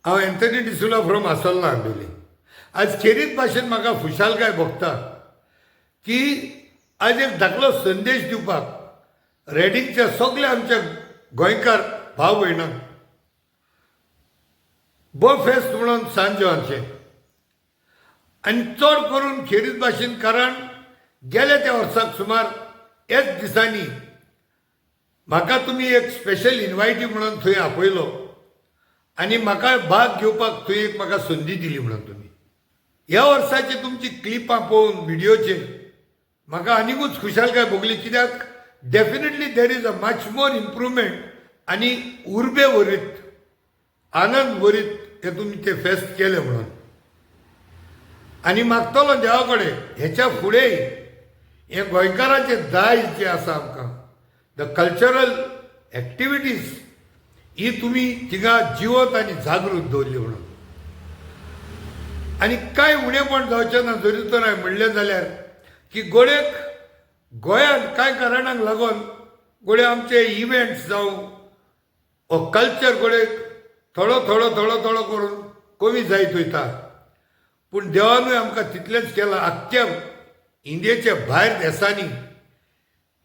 हांव Anthony डिसुला from आसोल्ला Ambelim. आज खेरीत भाशेन म्हाका खुशालकाय भोगता की आज एक धाकलो संदेश दिवपाक रेडिंगच्या सगल्या आमच्या गोंयकार भाव भयणांक बो फेस्त म्हणून सांजवांचें आनी चड करून खेरीत भाशेन, कारण गेल्या त्या वर्साक सुमार ह्याच दिसांनी म्हाका तुमी एक स्पेशल इनवायटी म्हणून थंय आपयलो आनी म्हाका भाग घेवपाक थंय एक म्हाका संदी दिली म्हणून तुमी. ह्या वर्साची तुमची क्लिपां पळोवन विडियोचेर म्हाका आनिकूच खुशालकाय भोगली, कित्याक definitely there is a much more improvement आनी उर्बे वरीत आनंद वरीत हे तुमी ते फेस्त केले म्हणून. आनी मागतलो देवा कडेन हेच्या फुडेंय हे गोंयकारांचें दायज जें आसा आमकां, the cultural activities ही तुमी थिंगा जिवंत आनी जागृत दवरली म्हणून. आनी कांय उणेपण जावचें ना जरी तर हांवें म्हणलें जाल्यार की गोडेक गोंयांत कांय कारणांक लागून गोडे आमचे इव्हेंट्स जावं हो कल्चर गोडेक थोडो थोडो थोडो थोडो करून कमी जायत वयता, पूण देवानूय आमकां तितलेंच केलां. आख्ख्या इंडियेच्या भायर देसांनी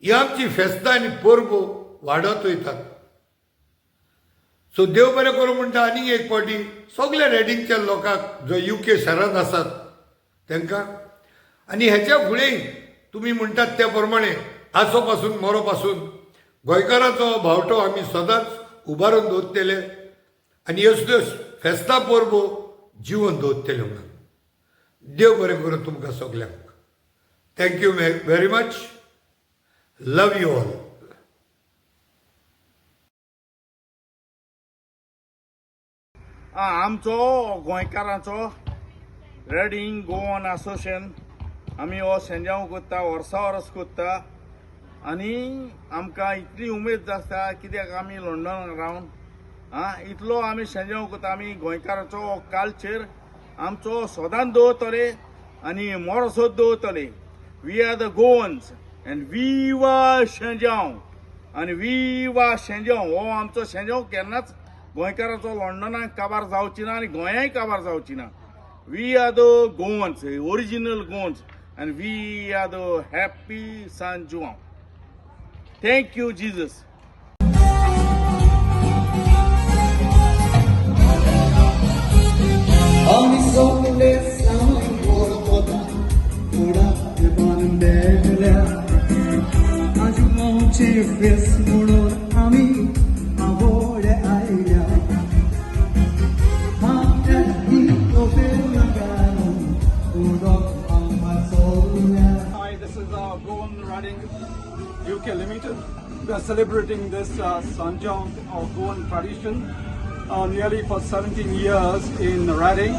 ही आमची फेस्तां आनी परबो वाडत वयतात. सो देव बरें करूं म्हणटा आनीक एक फावटी सगल्या रेडिंगच्या लोकांक जो युके शारांत आसात तांकां. आनी हेच्या फुडेंय तुमी म्हणटात त्या प्रमाणे आसो पासून मोरो पासून गोंयकाराचो बावटो आमी सदांच उबारून दवरतले आनी असल्यो फेस्तां परबो जिवन दवरतले म्हणून. देव बरें करूं तुमकां सगल्यांक. Thank you very much. Love you all. आमचो गोंयकारांचो रेडींग गोवन असोसिएशन आमी हो सेंजांव करता, वर्सा वर्स करता आनी आमकां इतली उमेद आसता कित्याक आमी लंडनाक रावन इतलो आमी सेंजांव करता. आमी गोंयकारांचो हो कल्चर आमचो सदांच दवरतले आनी मोरसोत दवरतले. We are the Goans and viva Senjao आनी विवा सेंजांव. हो आमचो सेंजांव केन्नाच गोंयकाराचो लंडनाक काबार जावची ना आनी गोंयांय काबार जावची ना. We are the Goans, original Goans, and we are the happy San Juan. Thank you Jesus. आमी सगळे सावय देखल्या आज गांवचे फेस म्हणून आमी आवडे आयल्या. Hi, this is Goan Reading UK Limited. We are celebrating this Sanjao or Goan tradition nearly for 17 years in Reading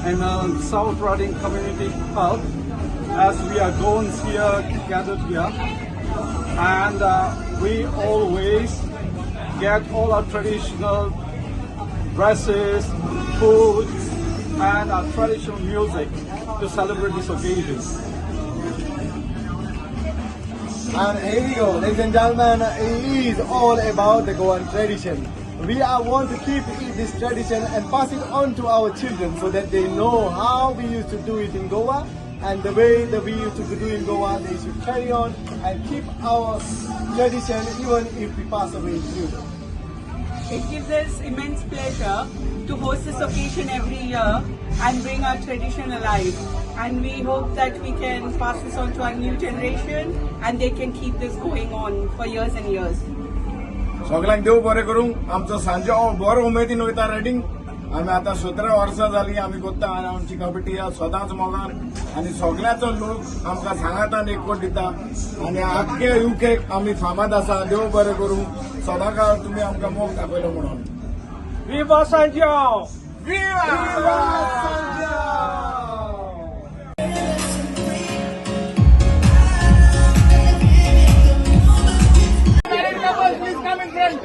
and South Reading Community Park, as we are Goans here gathered here, and we always get all our traditional dresses, food, and our traditional music to celebrate this occasion. And here we go, ladies and gentlemen, it is all about the Goan tradition. We are want to keep this tradition and pass it on to our children so that they know how we used to do it in Goa, and the way that we used to do in Goa, they should carry on and keep our tradition even if we pass away in future. It gives us immense pleasure to host this occasion every year and bring our tradition alive. And we hope that we can pass this on to our new generation and they can keep this going on for years and years. सगळ्यांक देव बरें करूं. आमचो सांजो बरो उमेदीन वयता reading. आमी आतां 17 वर्सां जालीं आमी करता आनी आमची कमिटी सदांच मोगान आनी सगळ्याचो लोक आमकां सांगातान एकवट दिता आनी आख्खे युकेक आमी फामाद आसा. देव बरें करूं, सदांकाळ तुमी आमकां मोग दाखयलो म्हणून. Viva Sanjao! Viva Sanjao! Please come in front.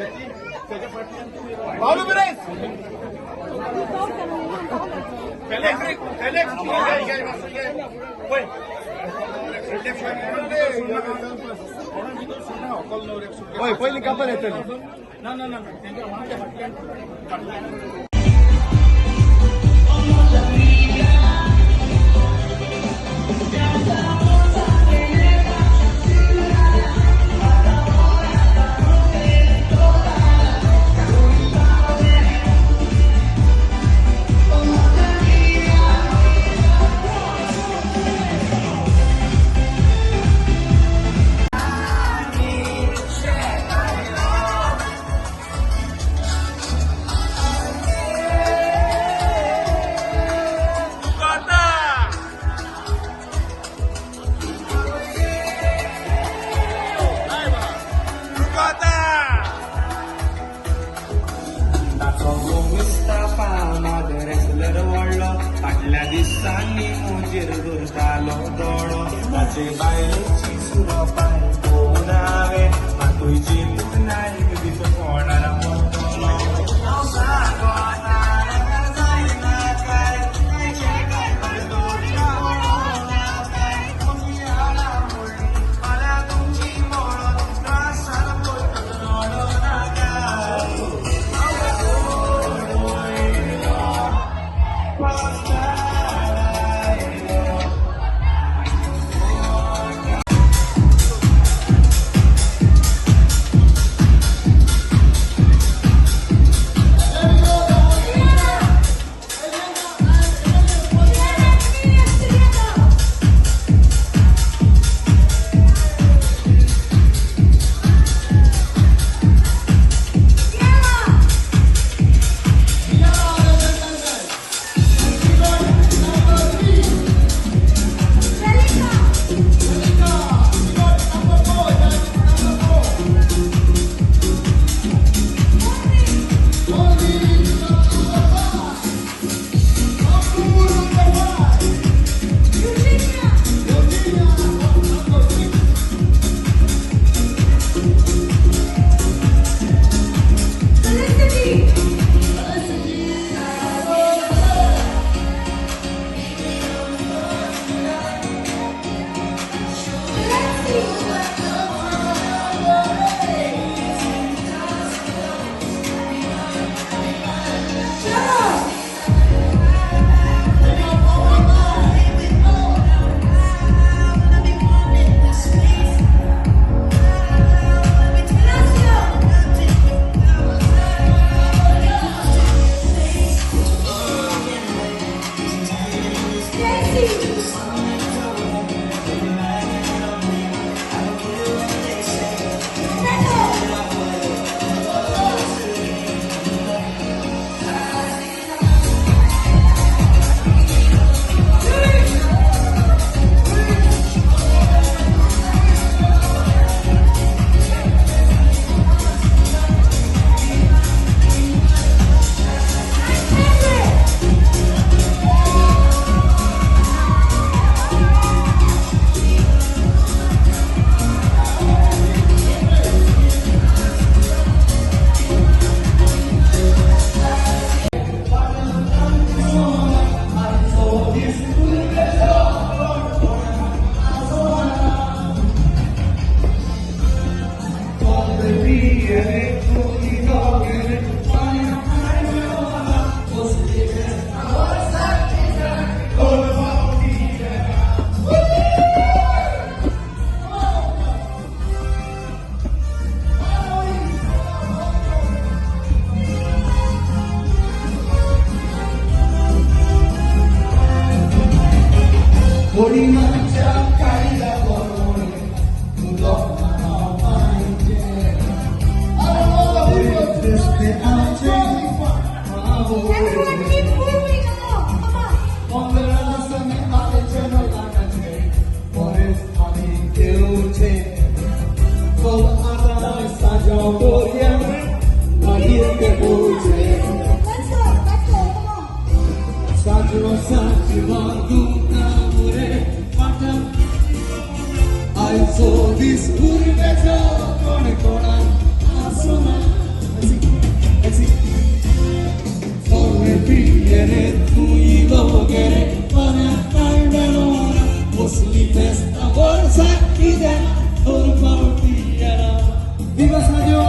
Balu Bires. Felix, Felix. पयलीं कापल येतली. ना ना ना. सान्नी मुजेर धरतालो दोळो ताचे बायलेची सुरपाय पळोवन हांवें मातूय चिंतूंक ना एक दीस फोंडार पडटलो. हांव सांगोना जायना काय तिचें काय दोरी पळोवना काय तुमी हाडा म्हणली फाल्यां तुमची मरण त्रासान पडटलो रडो नाका. Everyone keep moving along. Come on. Let's go. Let's go. Come on. I saw this urbecho con coran asoma. Torre viene tu y lo quiere para cargar. Muslim festa bolsa kida por partida. Viva Sayo.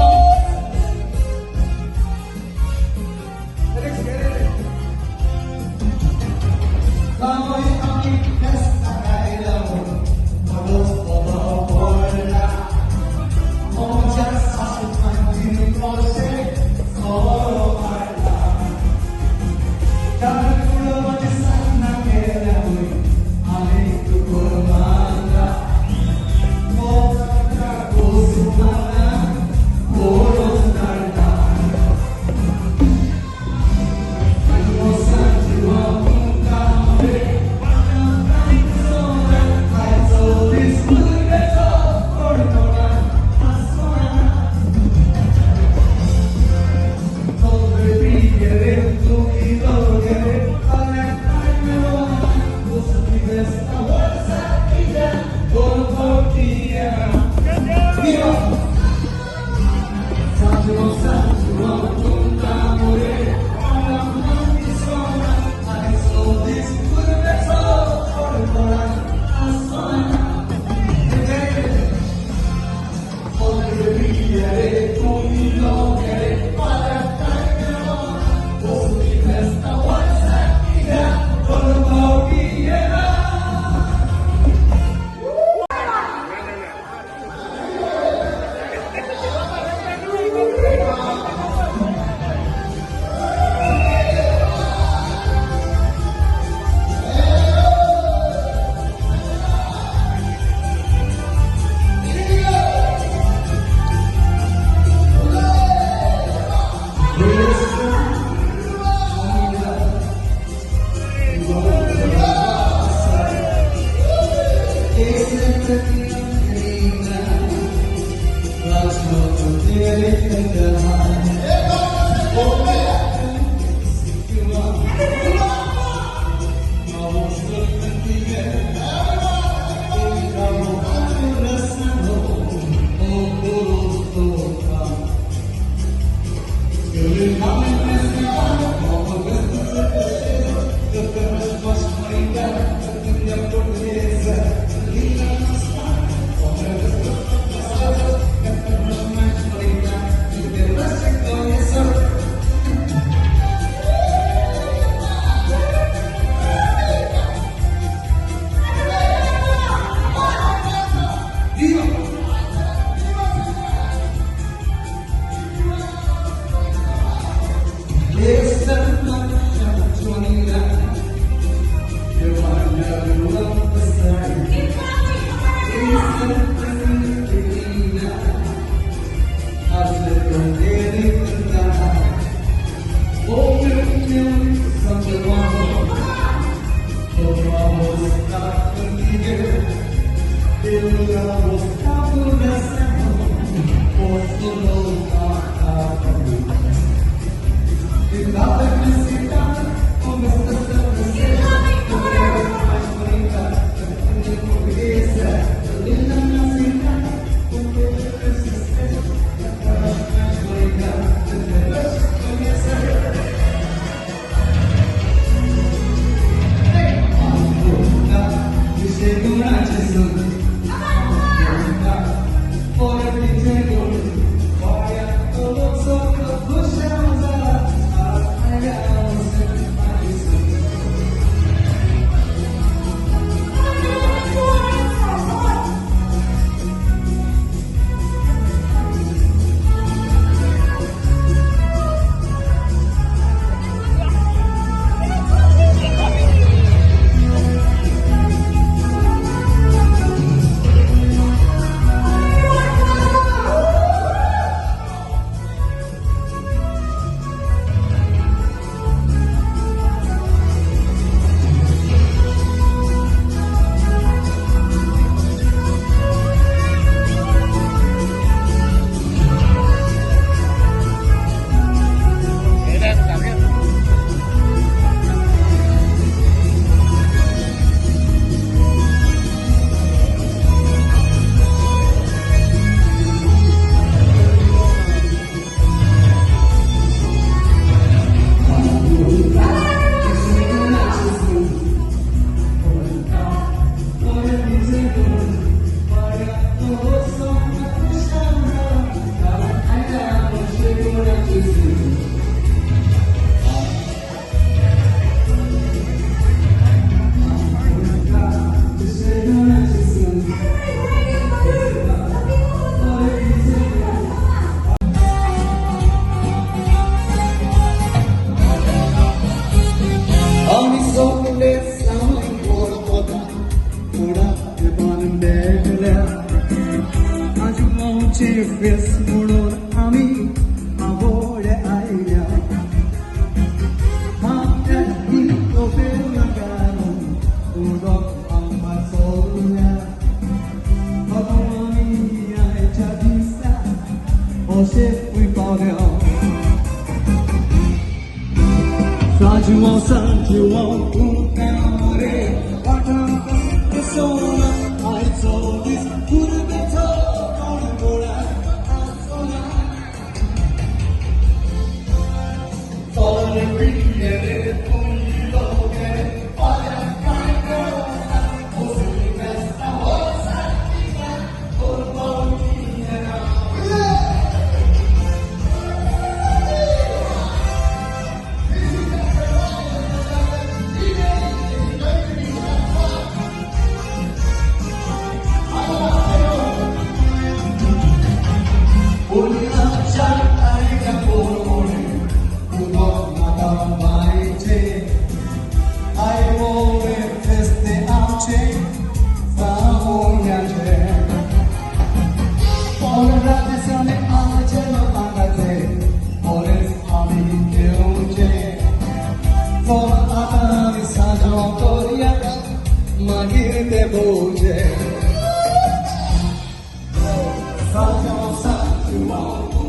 Sajo, sajo,